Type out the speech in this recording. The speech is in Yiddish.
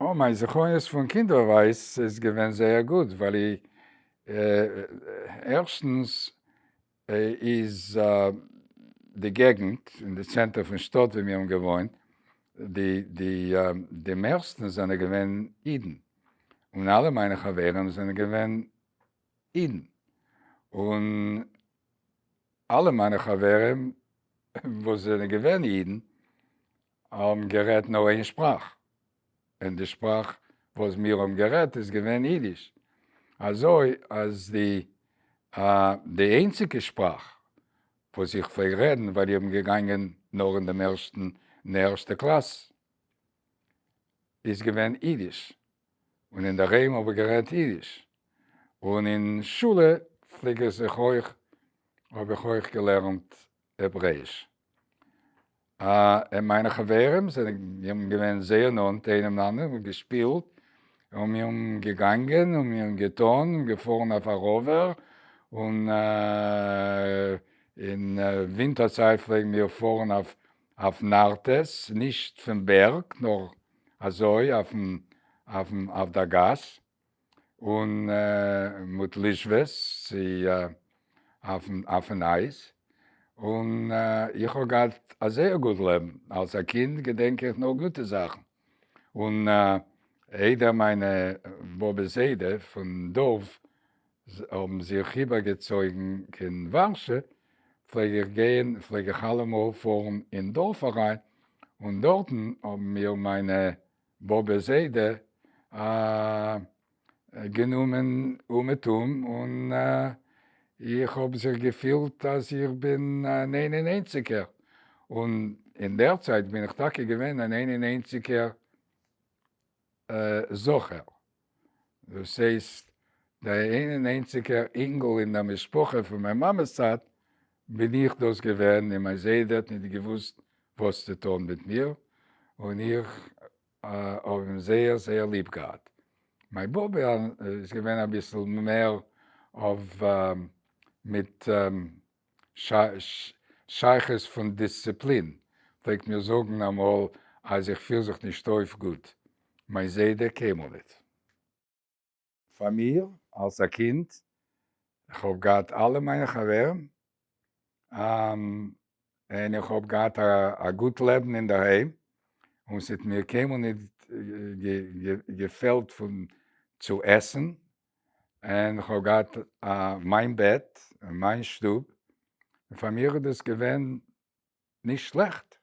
אוי, מיין זכרונות פון קינדערווייז איז געווען זייער גוט, ווייל ערשטנס איז די געגנט אין די צענטער פון שטאט ווי מיר האבן געוואוינט, די די די מערסטנס זענען געווען אידן, און אלע מיינע חברים זענען געווען אידן, און אלע מיינע חברים וואס זענען געווען אידן האבן גערעדט נאר איין שפראך, און די שפראך וואס מיר האבן גערעדט איז געווען אידיש, אזוי אז די די איינציגע שפראך וואס איך פלעג רעדן ווייל איך בין געגאנגען נאר אין דעם ערשטן אין די ערשטע קלאס איז געווען אידיש, און אינדערהיים האב איך גערעדט אידיש, און אין שולע פלעג איך זיך אויך האב איך אויך געלערנט העברעיש. און מיינע חברים זענען מיר האבן געווען זייער נאנט איינעם אנדערן און געשפילט און מיר האבן געגאנגען און מיר האבן געטון און געפארן אויף א ראווער און אין ווינטער צייט פלעגן מיר פארן אויף אויף נארטעס, נישט פון בערג נאר אזוי אויפן אויפן אויף דער גאס. און מיט ליזשוועס צו אויפן אייז, און איך האב געהאט א זייער גוט לעבן, אלס א קינד געדענק איך נאר גוטע זאכן, און איידער מיינע באבע זיידע פון דארף האבן זיך איבערגעצויגן קיין ווארשע, פלעג איך גיין, פלעג איך אלעמאל פארן אין דארף אריין, און דארטן האבן מיר מיינע באבע זיידע גענומען אומעטום און איך האב זיך געפילט אז איך בין אן איין און איינציגער, און אין דער צייט בין איך טאקע געווען אן איין און איינציגער זכר, דאס הייסט דער איין און איינציגער אינגל אין דער משפחה פון מיין מאמע'ס צד בין איך דאס געווען, און מיין זיידע האט ניט געוואוסט וואס צו טאן מיט מיר, און איך האב אים זייער זייער ליב געהאט. מיין באבע איז געווען אביסל מער אויף מיט שייכות פון דיסציפלין, פלעגט מיר זאגן אמאל אז איך פיר זיך נישט אויף גוט, מיין זיידע קיינמאל ניט. פאר מיר אלס א קינד, איך האב געהאט אלע מיינע חברים, און איך האב געהאט א גוט לעבן אינדערהיים, און ס'האט מיר קיינמאל ניט געפעלט פון צו עסן, און איך האב געהאט מיין בעט און מיין שטוב, און פאר מיר איז דאס געווען נישט שלעכט.